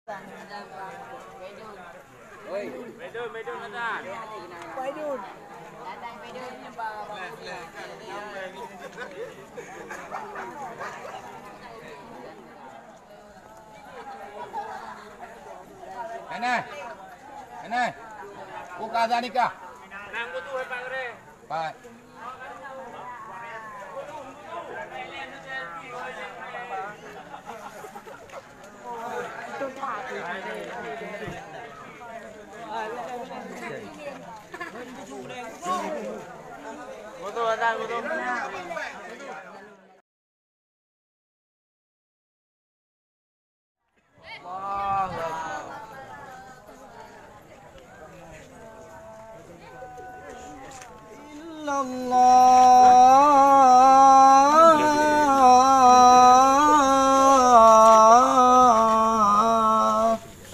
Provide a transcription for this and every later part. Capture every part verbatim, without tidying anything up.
Hana. Hana. Buka azan nikah. Pat. Illallah.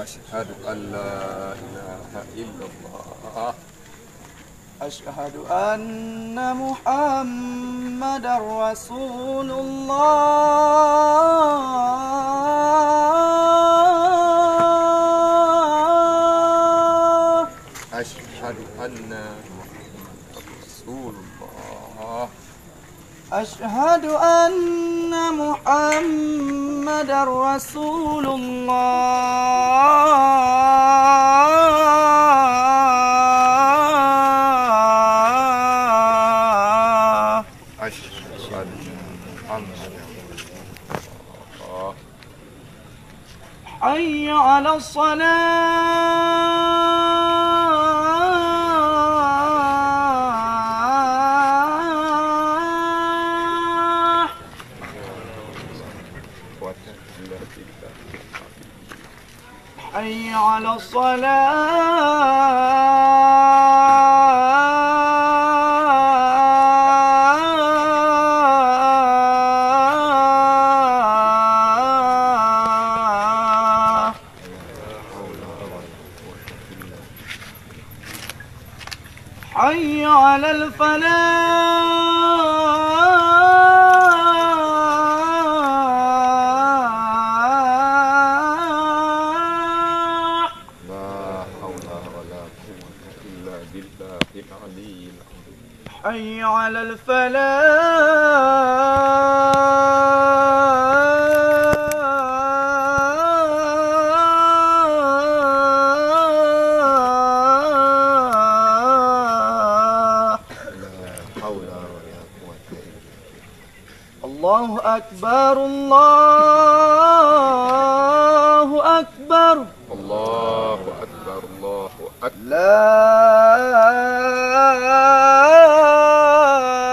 Asyhadu an la ilaha illallah. Asyhadu anna Muhammadar Rasulullah. Asyhadu anna Muhammadar Rasulullah. Asyhadu anna Muhammadar Rasulullah. Asyhadu anna Muhammadar Rasulullah. Hayya 'alas shalah. Hayya 'alas shalah. Hayya 'alal falah. La haula wala quwwata illa billahil aliyyil azim. Hayya 'alal falah. La haula wala quwwata illa billah. Allahu akbar, Allahu akbar. Allahu akbar, Allahu akbar. La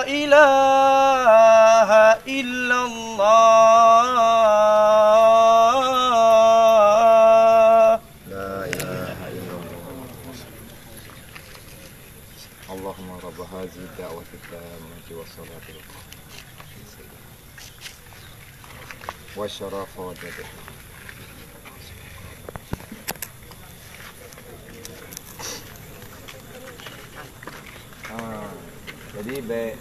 ilaha illallah. La ilaha illallah. Allahumma rabba hadzihi da'wati tammati was salatil qaimat. Wa syarafa wajhih. Ha, jadi bèk,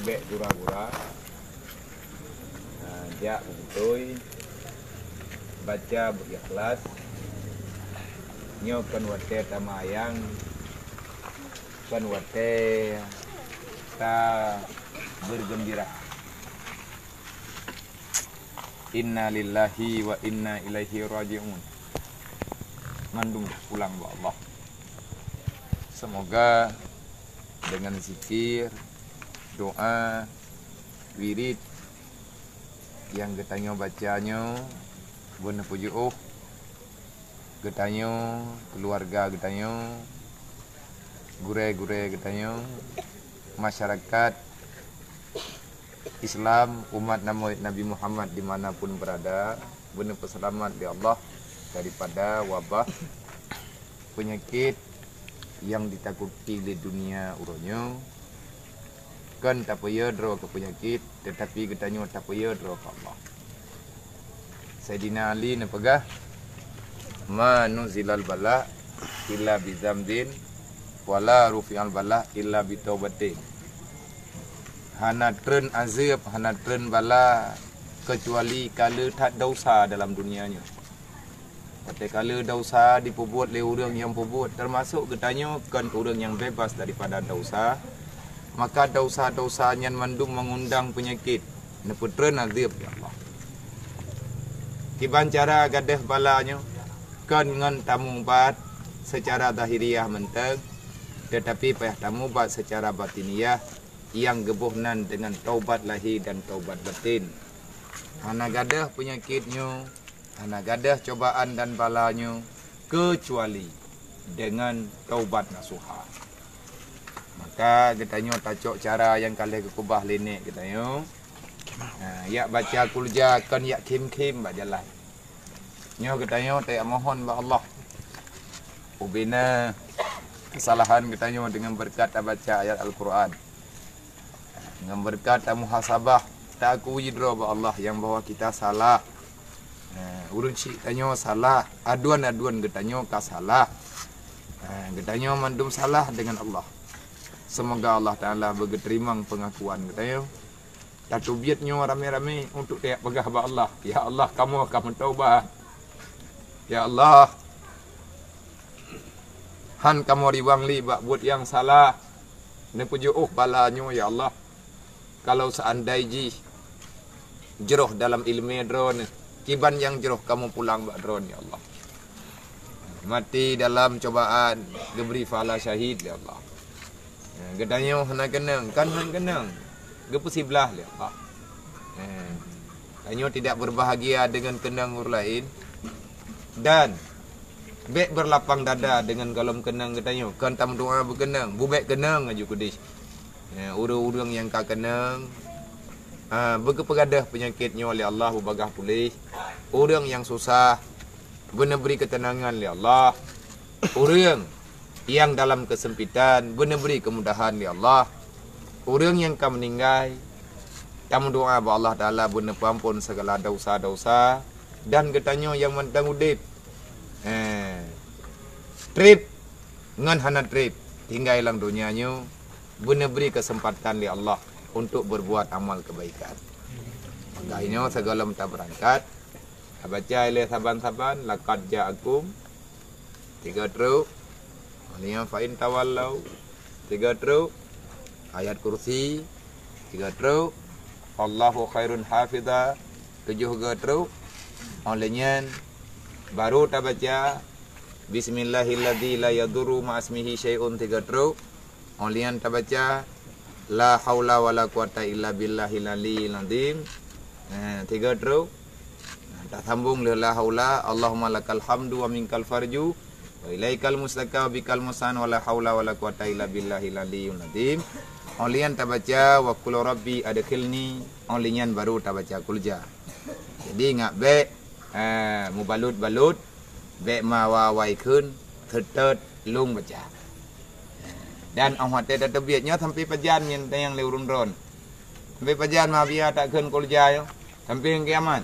bèk gura-gura. Ha, jak beubeutôi, baca beu-ikhlas. Nyoe kon watèe tamayang, kon watèe tabeugeumbira. Inna lillahi wa inna ilaihi raji'un. Mandum pulang bak Allah. Semoga dengan zikir, doa, wirid nyang geutanyoe baca nyoe beuneupeujeuôh geutanyoe, keuluwarga geutanyoe, gurèe-gurèe geutanyoe, masyarakat Islam, umat Nabi, Nabi Muhammad di mana pun berada, beuneupeusalamat lé Allah daripada wabah peunyakét nyang jitakuti lé dunia uroe nyoe. Kon tapeuyeuet droe keu peunyakét, teutapi geutanyoe tapeuyeuet droe keu Allah. Saidina Ali neupeugah, "Ma nuzilal bala illa bi dzambin, wa la rufi'al bala illa bi taubatin." Hana treun azeueb, hana treun bala, keucuali ka le that desya dalam dunia nyoe. Tatkala desya jipeubuet lé ureuëng nyang peubuet, teumasok geutanyoe kon ureuëng nyang bebas daripada desya, maka desya-desya nyan mandum mengundang peunyakét, neupeutrön azeueb, ya Allah. Kiban cara gadôh bala nyoe, kon ngon tamubat seucara zahiriah mantong, teutapi payah tamubat seucara batiniah, nyang geuboh nan deungon taubat lahé dan taubat batin. Hana gadôh peunyakét nyoe, hana gadôh cobaan dan bala nyoe, keucuali deungon taubat nasuha. Maka geutanyoe tacok cara nyang ka lheueh geukeubah lé nèk geutanyoe. Ha, jak baca kulja kon jak khém-khém bak jalan. Nyoe geutanyoe tajak mohon bak Allah ubena keusalahan geutanyoe deungon beureukat tabaca ayat Al-Qur'an. Ngon beureukat tamuhasabah, taakui droe bak Allah nyang bahwa kita salah. Eh, ureuëng syiek tanyoe salah, aduan-aduan geutanyoe ka salah. Eh, geutanyoe mandum salah deungon Allah. Seumoga Allah Taala beugeuteurimong peungakuan geutanyoe. Tateubiet nyoe ramé-ramé untuk tajak peugah bak Allah, "Ya Allah, kamoe ka meutaubat. Ya Allah, han kamoe riwang lé bak buet nyang salah. Neupeujiôh bala nyoe, ya Allah. Kalau seandai jih jroh dalam iéleumé Droeneuh, kiban nyang jroh kamoe pulang bak Droeneuh, ya Allah. Maté dalam cobaan, geubri pahala syahid, ya Allah. Ha, geutanyoe hana keunong, kan han keunong. Geupeusiblah lé Allah. Ha, tanyoe tidak berbahagia deungon keunong ureuëng laén. Dan bék beurlapang dada deungon gohlom keunong geutanyoe. Kon tameudoá beukeunong, bubék keunong aju keudeh. Ha, ureuëng-ureuëng nyang ka keunong, ha, beugeupeugadôh peunyakét nyoe lé Allah beubagaih puléh. Ureuëng nyang susah, beuneubri keuteunangan lé Allah. Ureuëng nyang dalam keusempitan, beuneubri keumudahan lé Allah. Ureuëng nyang ka meuninggai, tameudoá bak Allah Taala beuneupeuamphon segala desya-desya, dan geutanyoe nyang mantong udeb, eh, treb ngon hana treb, tinggai lam donya nyoe, beuneubri keuseumpatan lé Allah untuk beurbuat amal keubaikan. Maka nyoe sigohlom tabeurangkat, tabaca ilée saban-saban, "Laqad ja'akum", tiga trok. Lheueh nyan, "Fa in tawallau", tiga trok. "Ayat Kursi", tiga trok. "Allahu khairun hafiza", tujoh ga trok. Óh lheueh nyan, baru tabaca, "Bismillahilladzi la yadurru ma'asmihi syai'un", tiga trok. Óh lheueh nyan tabaca, "La haula wala quwata illa billahil aliyyil azim", eh, tiga trok. Nah, tasambong lé "La haula", "Allahumma lakal hamdu wa minkal farju, wa ilaikal mustaka wa bikal musan, wa la haula wala quwata illa billahil aliyyil azim". Óh lheueh nyan tabaca, "Wa qul rabbi adkhilni", óh lheueh nyan baru tabaca kulja. Jadi, ingat bék, eh, mubalut-balut, bék ma wa-, wai kheun, seutôt lôn baca. Dan óh watée tateubiet nyoe sampai pajan nyan tanyong lé ureuëng droen. Sampai pajan ma biya takheun kulja nyoe, sampai kiamat.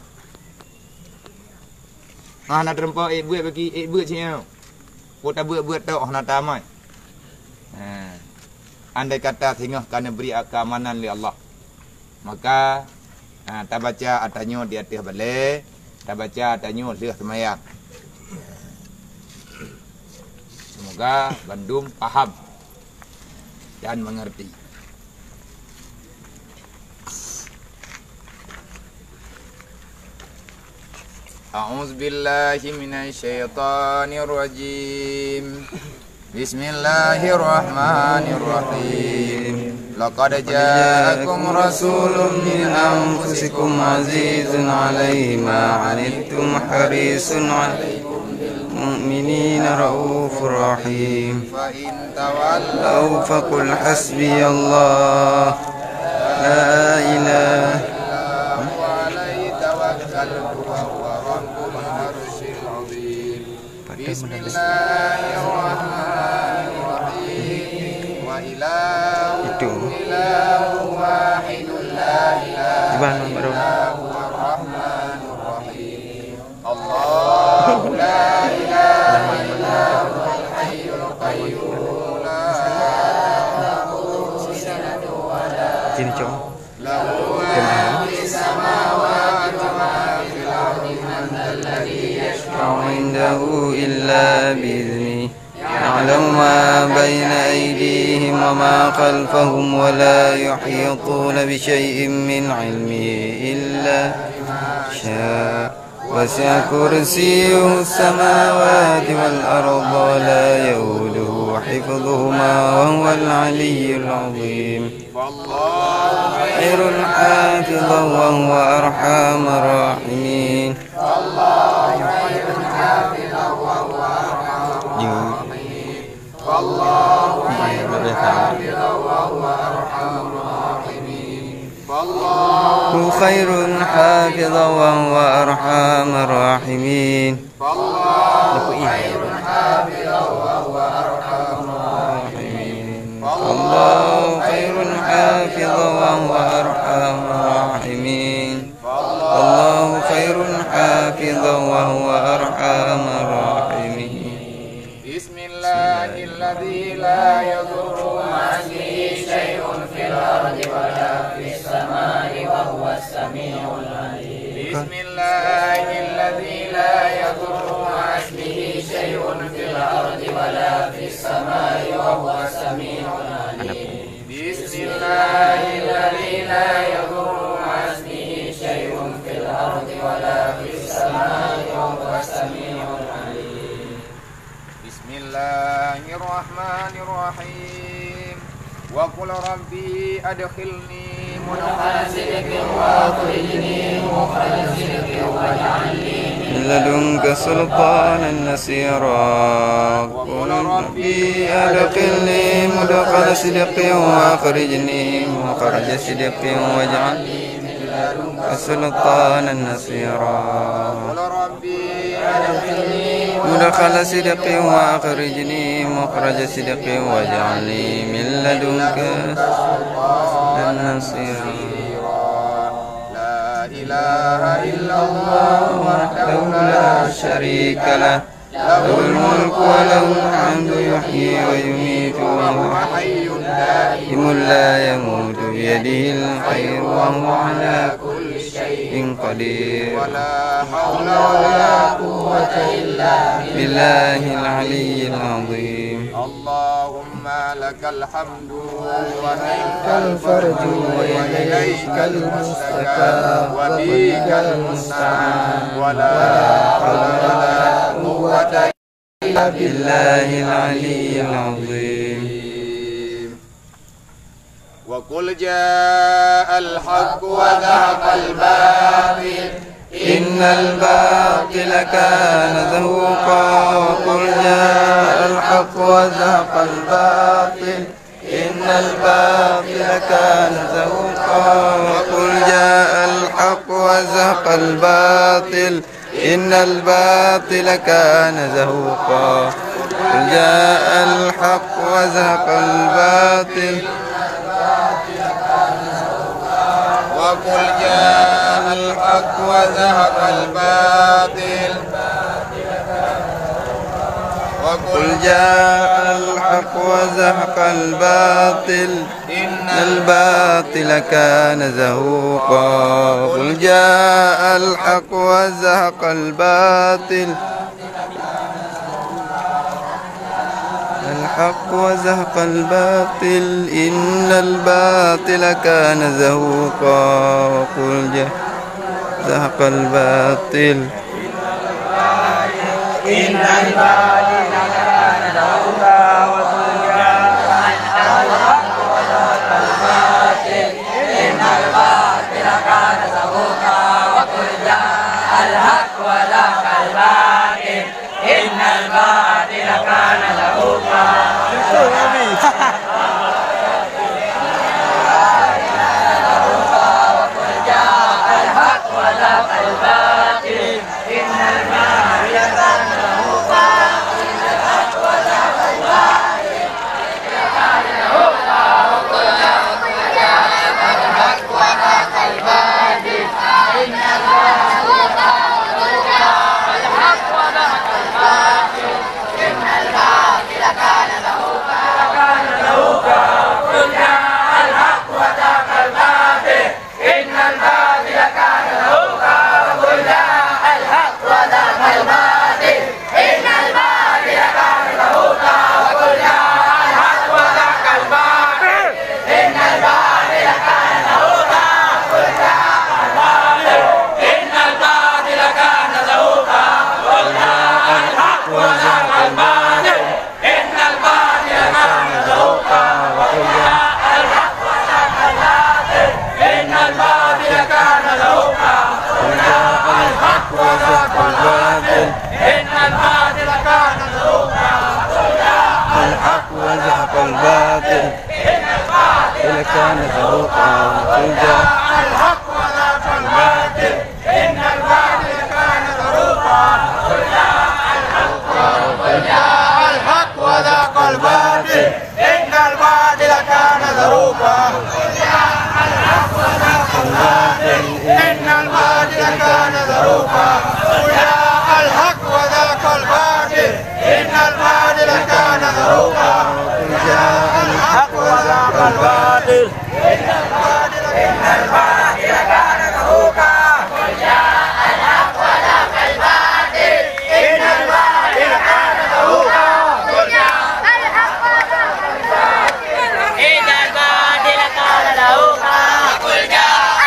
Hana teurumpok ék beuet bagi, ék beuet sinyau. Pue tabeuet-beuet tok hana tamai. Ha. Andai kata singoh ka neubri keamanan lé Allah, maka, ha, tabaca ata nyoe di ateueh balée, tabaca ata nyoe lheueh seumayang. Semoga bandum paham dan mengerti. A'udzubillahi minasyaitonirrajim. Bismillahirrahmanirrahim. Laqad ja'akum rasulun min anfusikum azizun 'alaihi ma 'anittum harisun 'alaikum bil mu'minina raufur rahim. Fa in tawallau faqul hasbiyallah la ilaha illa huwa alaihi tawakkaltu wa huwa rabbul arsyil azim. Bismillahirrahmanirrahim. Wa ilahu Itu. Ilahu wahidun la ilaha Iban Bang Badon. Illa huwa rahmanur rahim. Allahu la ilaha illa huwal hayyul qayyum. La ta'khudhuhu sinatun wa la Jin Cong. Lahu ma fis samawati wa ma fil ardi. Man dzalladzi عنده إلا بإذنه، يعلم ما بين أيديهم وما خلفهم، ولا يحيطون بشيء من علمه إلا بما شاء، وسع كرسيه السماوات والأرض، ولا يؤوده حفظهما، وهو العلي العظيم. فالله خير حافظا وهو أرحم الراحمين. فالله خير حافظا وهو أرحم الراحمين. فالله خير حافظا وهو أرحم الراحمين. فالله خير حافظا وهو أرحم الراحمين. فالله خير حافظا وهو أرحم الراحمين. فالله خير حافظا وهو أرحم الراحمين. فالله خير حافظا وهو أرحم الراحمين. بسم الله الذي لا يضر مع اسمه شيء في الأرض ولا في السماء وهو السميع العليم. بسم الله الذي لا يضر مع اسمه شيء في الأرض ولا في السماء وهو السميع العليم. بسم الله الذي لا يضر مع اسمه شيء في الأرض ولا في السماء وهو السميع العليم. بسم الله الرحمن الرحيم. وقل ربي أدخلني مدخل صدق وأخرجني مخرج صدق واجعل لي من لدنك سلطانا نصيرا. وقل ربي أدخلني مدخل صدق وأخرجني مخرج صدق واجعل لي من لدنك سلطانا نصيرا. مدخل صدق وأخرجني مخرج صدق واجعل لي من لدنك سلطانا نصيرا. لا إله إلا الله وحده لا شريك له، له الملك وله الحمد يحيي ويميت وهو حي دائم لا يموت بيده الخير وهو على كل شيء قدير. ولا حول ولا قوة إلا بالله العلي العظيم. اللهم لك الحمد ولك الفرج وإليك المشتكى وبك المستعان. ولا حول ولا قوة إلا بالله العلي العظيم. وقل جاء الحق وزهق الباطل إن الباطل كان زهوقا. وقل جاء الحق وزهق الباطل إن الباطل كان زهوقا. وقل جاء الحق وزهق الباطل إن الباطل كان زهوقا. وقل جاء الحق وزهق الباطل. وقل جاء الحق وزهق الباطل. وقل جاء الحق وزهق الباطل إن الباطل كان زهوقا. وقل جاء الحق وزهق الباطل. الحق وزهق الباطل إن الباطل كان زهوقا. وقل جاء زهق الباطل. إن الباطل كان زهوقا. وقل جاء الحق وزهق الباطل إن الباطل كان زهوقا. وقل جاء الحق وزهق الباطل إن الباطل كان زهوقا. وقل جاء الحق وزهق الباطل إن الباطل كان زهوقا. وزهق الباطل إنما كان زهوقا. قل جاء الحق وزهق الباطل إن الباطل كان زهوقا. قل جاء الحق وزهق الباطل إن الباطل كان زهوقا. قل جاء الحق وزهق الباطل إن الباطل كان زهوقا. قل جاء الحق وزهق الباطل إن الباطل كان زهوقا. قل جاء الحق وزهق الباطل إن الباطل كان زهوقا. قل جاء الحق وزهق الباطل إن الباطل كان زهوقا. قل جاء الحق وزهق الباطل إن الباطل كان زهوقا. قل جاء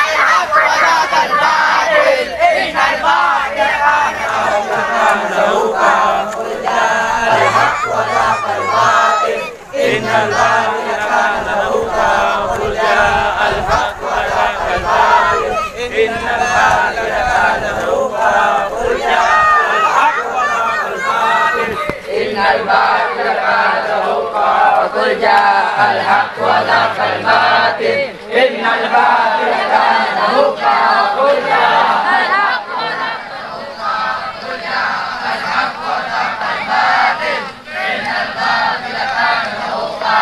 الحق وزهق الباطل إن الباطل كان زهوقا. قل جاء الحق وزهق الباطل إن الباطل كان زهوقا. قل جاء الحق وزهق الباطل إن الباطل كان زهوقا. قل جاء الحق وزهق الباطل إن الباطل كان زهوقا. قل جاء الحق وزهق الباطل إن الباطل كان زهوقا. قل جاء الحق وزهق الباطل إن الباطل كان زهوقا.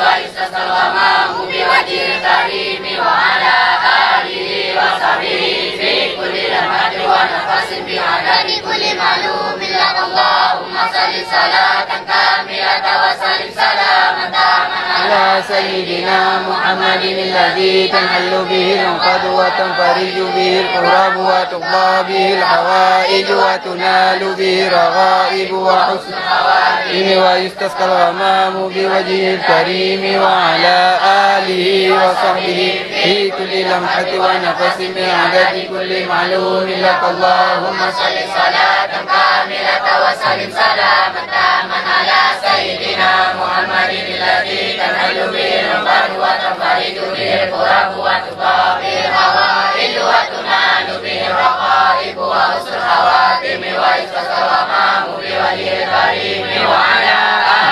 ويستسقى الغمام بوجهه الكريم وعلى آله وصحبه في كل لمحة ونفس بعدد كل معلوم لك. اللهم صل صلاة كاملة وسلم سلاما تاما على سيدنا محمد الذي تنحل به العقد وتنفرج به الكرب وتقضى به الحوائج وتنال به الرغائب وحسن الخواتم ويستسقى الغمام بوجهه الكريم وعلى آله وصحبه في كل لمحة ونفس بعدد كل معلوم لك. اللهم صل صلاة كاملة وسلم سلاما تاما على سيدنا محمد الذي تنحل به العقد وتنفرج به الكرب وتقضى به الحوائج وتنال به الرغائب وحسن الخواتم ويستسقى الغمام بوجهه الكريم وعلى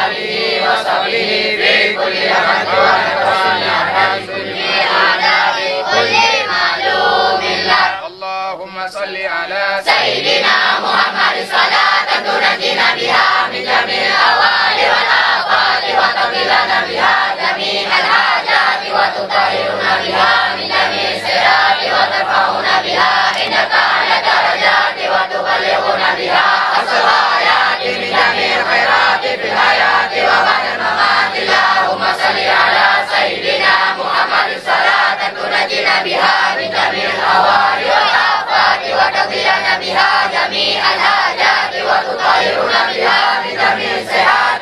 آله وصحبه في كل لمحة ونفس بعدد كل معلوم لك. اللهم صل على سيدنا محمد صلاة تنجينا بها من جميع الأهوال والآفات وتقضي لنا بها جميع الحاجات وتطهرنا بها من جميع السيئات وترفعنا بها عندك أعلى الدرجات وتبلغنا بها أقصى الغايات من جميع الخيرات في الحياة وبعد الممات. اللهم صل على سيدنا محمد صلاة تنجينا بها من جميع الأهوال والآفات وتقضي لنا بها جميع الحاجات وتطهرنا بها من جميع السيئات.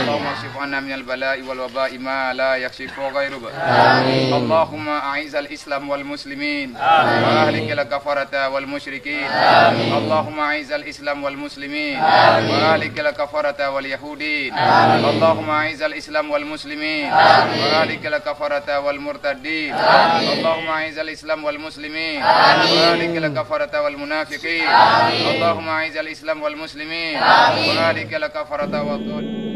اللهم اكشف عنا من البلاء والوباء ما لا يكشف غيرك. آمين. اللهم أعز الإسلام والمسلمين. آمين. وأهلك الكفرة والمشركين. آمين. اللهم أعز الإسلام والمسلمين. آمين. وأهلك الكفرة واليهودين. آمين. اللهم أعز الإسلام والمسلمين. آمين. وأهلك الكفرة والمرتدين. آمين. اللهم أعز الإسلام والمسلمين. آمين. وأهلك الكفرة والمنافقين. آمين. اللهم أعز الإسلام والمسلمين. آمين. وأهلك الكفرة والضالين.